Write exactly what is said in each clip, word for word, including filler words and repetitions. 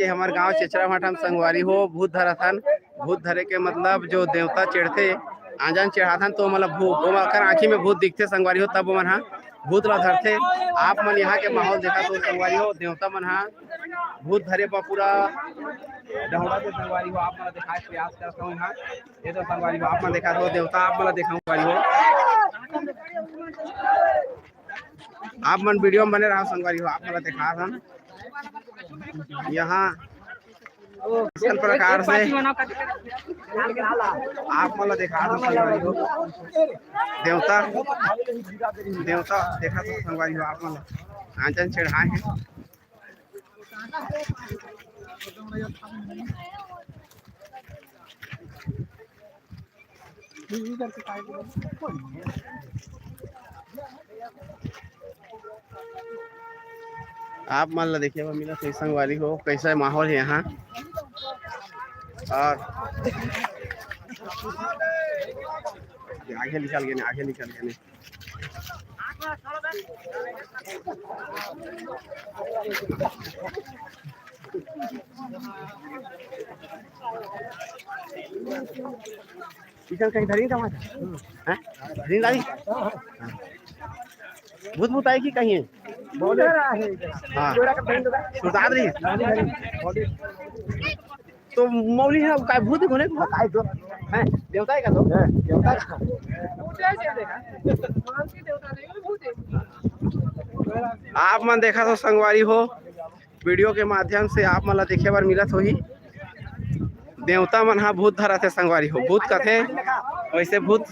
ये हमर गांव चेचरा भाटा म संगवारी हो, भूत धरथन। भूत धरे के मतलब जो देवता चढ़थे, आंजन चढ़ाथन, तो मतलब भू-, ओमा ओकर आंखी में भूत दिखथे संगवारी हो, तब ओमन ह भूत ला धरथे। आप मन यहाँ के माहौल देखत हो संगवारी हो, देवता मन ह भूत धरे बर पूरा दौड़त हे संगवारी हो। आप मन ला दिखाए के प्रयास करत हूँ यहाँ। ये तो संगवारी हो, आप मन देखत हो, देवता आप मन ला देखाऊं संगवारी हो। आप मन वीडियो में बने रहो संगवारी हो, आप मन ला देखात हन। यहाँ इस प्रकार से आप मन ला देखात हन संगवारी हो। देवता, देवता देखत हो संगवारी हो, आप मन ला आंजन चढ़ाए हे। आप मन ला देखे बर मिलत हे संगवारी हो, कैसा माहौल हे यहाँ। और आगे निकल गए, आगे निकल गए। इधर कहीं धरी का वहाँ? हैं? धरी गाड़ी? हाँ। भूत भूत आई कि कहीं है? हाँ। सुरतात रही? तो मौली है, काय भूत है, बोले? काय तो? हैं? देवता है का तो? हैं, देवता है का? आप मन देखा तो संगवारी हो, वीडियो के माध्यम से आप मन ला देखे बर मिलत होही। देवता मन हा भूत धरत हे संगवारी हो, भूत कथे वैसे भूत।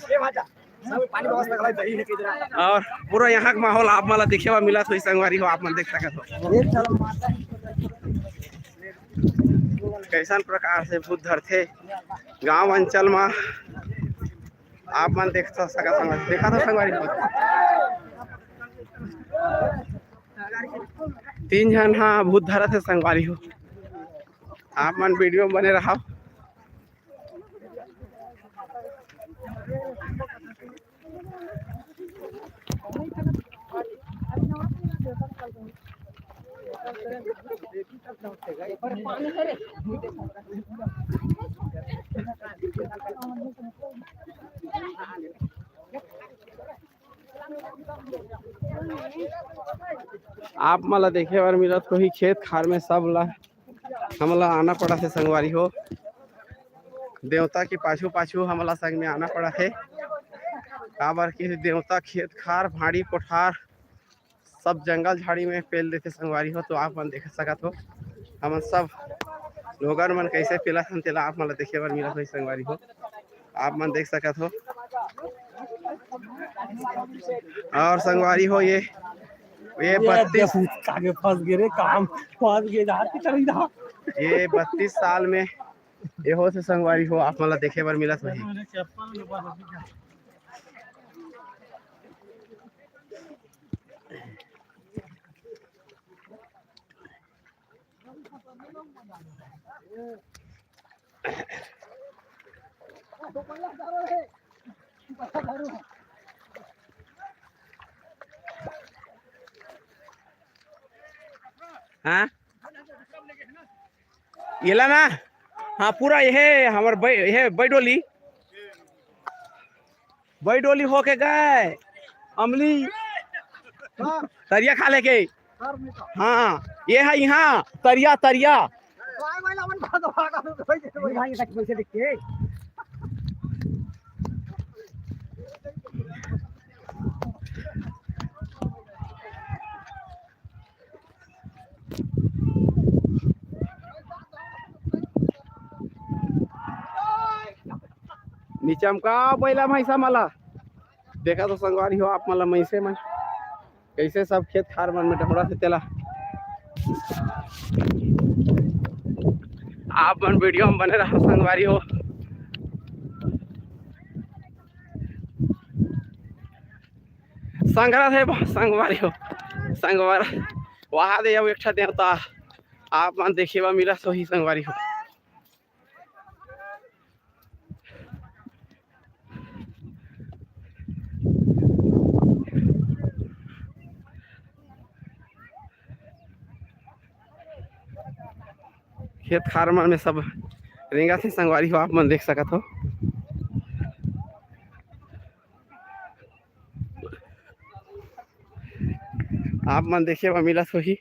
और पूरा यहाँ के माहौल आप मन ला देखे बर मिलत होही संगवारी हो, आप मन देख सकत हो कैसन प्रकार से भूत धरथे गांव अंचल मा। आप मन देख सकत हो, देखा था संगवारी हो, तीन झन हा भूत धरत हे संगवारी हो। आप मन वीडियो में बने रहा। आप मन ला देखे बर मिलत होही, खेत खार में सब ला हमला आना पड़त हे संगवारी हो। देवता के पाछू पाछू हमला संग में आना पड़त हे, काबर कि देवता खेत खार, भाड़ी कोठार, सब जंगल झाड़ी में पेल देथे संगवारी हो। तो आप मन देख सकत हो, हमन सब लोगन मन कैसे पेलत हन, तेला आप मन ला देखे बर मिलत होही संगवारी हो। आप मन देख सकत हो। और संगवारी हो, ये, ये ये बत्तीस, देखो, आगे फंस गए रे, काम फंस गए, जहाँ की चली रहा। ये बत्तीस साल में ये हो से संगवारी हो, आप मन ला देखे बर मिलत होही। हाँ? येला ना? हाँ, पूरा ये हमर बै-, ये बैडोली। बैडोली होके गए अमली। हाँ। तरिया खा लेके। हाँ, ये है यहाँ तरिया, तरिया। नीचे में का बैला भैंसा मला देखा तो संगवारी हो आप मला, मैसे मन कैसे सब खेत खार मन में डहरा से तेला आप मन वीडियो में बने रहो संगवारी हो। संघरा थे संगवारी हो, संगवार वहा दे अब एक ठा देवता आप मन देखे बा मिला सोही संगवारी हो। खेत खार मन में सब रेंगत हे संगवारी हो, आप मन देख सकत हो। आप मन देखे बर मिलत होही,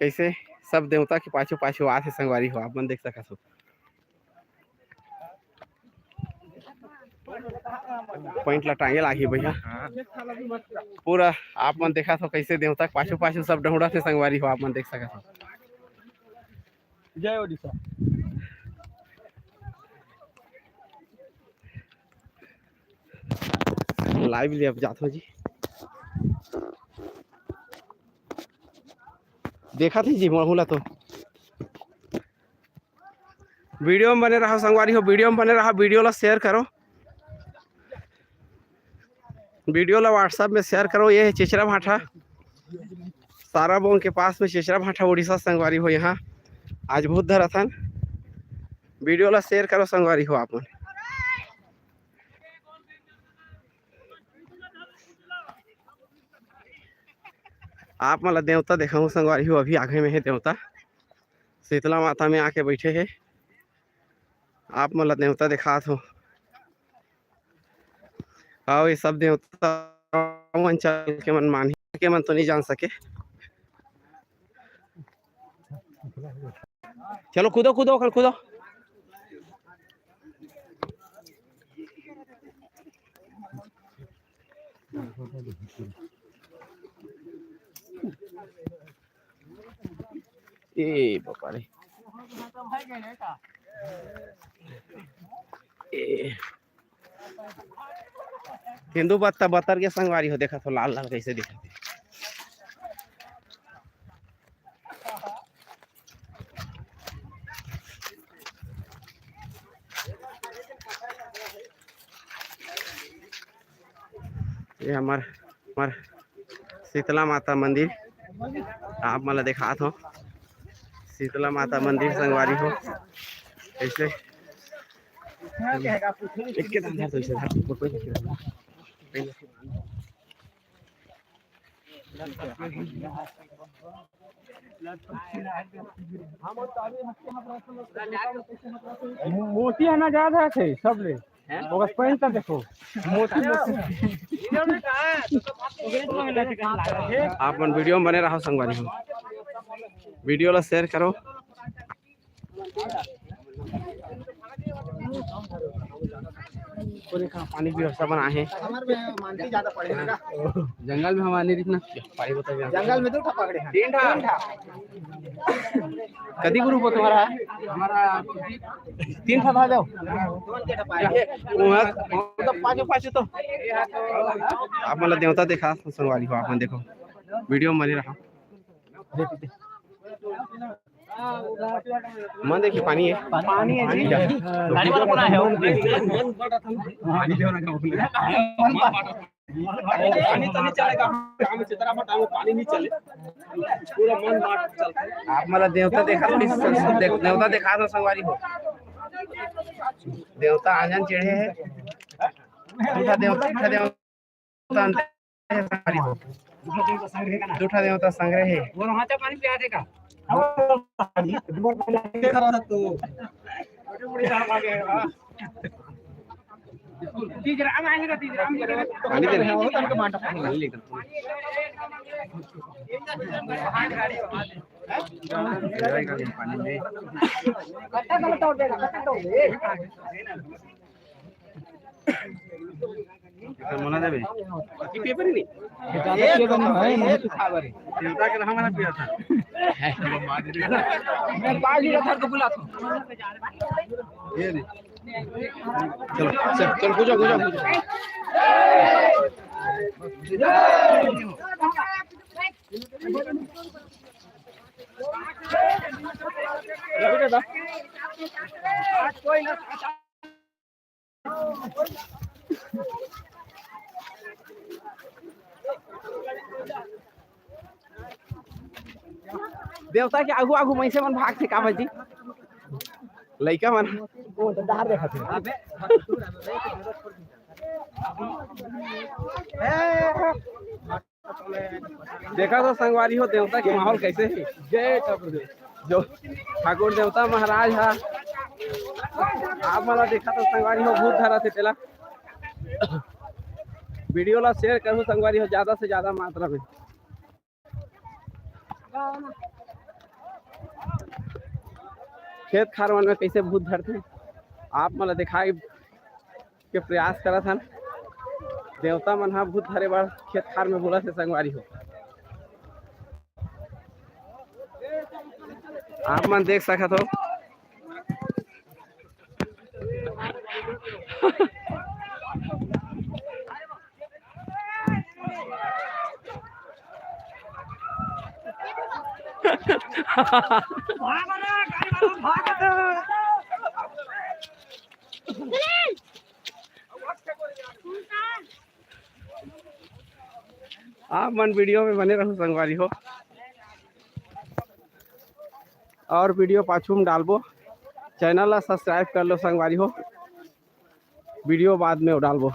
कैसे सब देवता के पाछू पाछू आत हे संगवारी हो, आप मन देख सकत हो। पॉइंट ला टांगे लागही भैया। पूरा आप मन देखत हो, कैसे देवता के पाछू पाछू सब डहुड़त हे संगवारी हो, आप मन देख सकत हो। जय ओडिशा। लाइव ले अब जात हो जी। देखत ही जी, महू ला तो। वीडियो में बने रहो संगवारी हो, वीडियो में बने रहो, वीडियो ला शेयर करो, वीडियो ला WhatsApp में शेयर करो। ये हे चेचरा भाठा, साराबोंग के पास में चेचरा भाठा, उड़ीसा संगवारी हो। यहाँ आज भूत धरत हन, वीडियो ला शेयर करो संगवारी हो आप मन। आप मन ला देवता देखाहूँ संगवारी हो, अभी आगे में हे देवता, शीतला माता में आके बैठे हे। आप मन ला देवता देखात हो। अउ ये सब देवता मन चल के मन मानही, के मन तो नहीं जान सके। चलो कूदो, कूदो, ओखर कूदो। ए बापा रे। ए। तेंदूपत्ता बतर के संगवारी हो, देखा तो लाल लाल कैसे दिखत हे। ये हमर, हमर शीतला माता मंदिर आप मन ला देखात हो। शीतला माता मंदिर संगवारी हो, ऐसे एक के धर तो ऐसे धर, कोई नहीं। मोती आना ज्यादा है सबले। ओकर पहन त देखो, मोती, मोती। आप मन वीडियो में बने रहो संगवारी हो, वीडियो ला शेयर करो। पूरे कहाँ पानी की व्यवस्था बना है। जंगल में हमारे रितना पानी बता। जंगल में दो ठा पकड़े हैं। तीन ठा। कति ग्रुप हो तुम्हारा? हमारा तीन ठा था जाओ। वहाँ, वहाँ तो पाछू, पाछू तो। आप मन ला देवता देखा, संगवारी हो, आप मन देखो, वीडियो में बने रहा। मन देखिए, पानी है। पानी है जी। गाड़ी वाला कौन आया है? पानी देवना का बोले। पानी तो नहीं चलेगा, हम चित्रा भट्टा में पानी नहीं चले, पूरा मन मार चलता है। आप मन ला देवता देखा, थोड़ी स-, स-, देख-, देवता देखा दो संगवारी हो। देवता आंजन चढ़े हैं। उठा देवता, उठा देवता। दू ठा देवता संग्रह हे। पानी दे रहे हैं। पानी में। मोला देबे। बाकी पेपर ही नहीं। ज्यादा पेपर नहीं है, नहीं तो खा बारे। चिंता के हमारा पिया था। मैं पाँच लीटर धर के बुला था। ये नहीं। चलो, चल, चल, पूजा, पूजा, पूजा। देवता के आगू आगू मइनसे मन भागथे का भाजी? लइका मन। देखा तो संगवारी हो, देवता के माहौल कैसे है। जय छत्रपति। जो ठाकुर देवता महाराज हा, आप मन ला देखा तो संगवारी हो, भूत धरा थे तेला। वीडियो ला शेयर करू संगवारी हो, ज्यादा से ज्यादा मात्रा में। खेत खार मन में कैसे भूत धरथे, आप मन ला दिखाई के प्रयास करत हन। देवता मन ह भूत धरे बर खेत खार में बोलत हे संगवारी हो। आप मन देख सकत हो। आप मन वीडियो में बने रहू संगवारी हो, और वीडियो पाछू में डालबो। चैनल ला सब्सक्राइब कर लो संगवारी हो, वीडियो बाद में डालबो।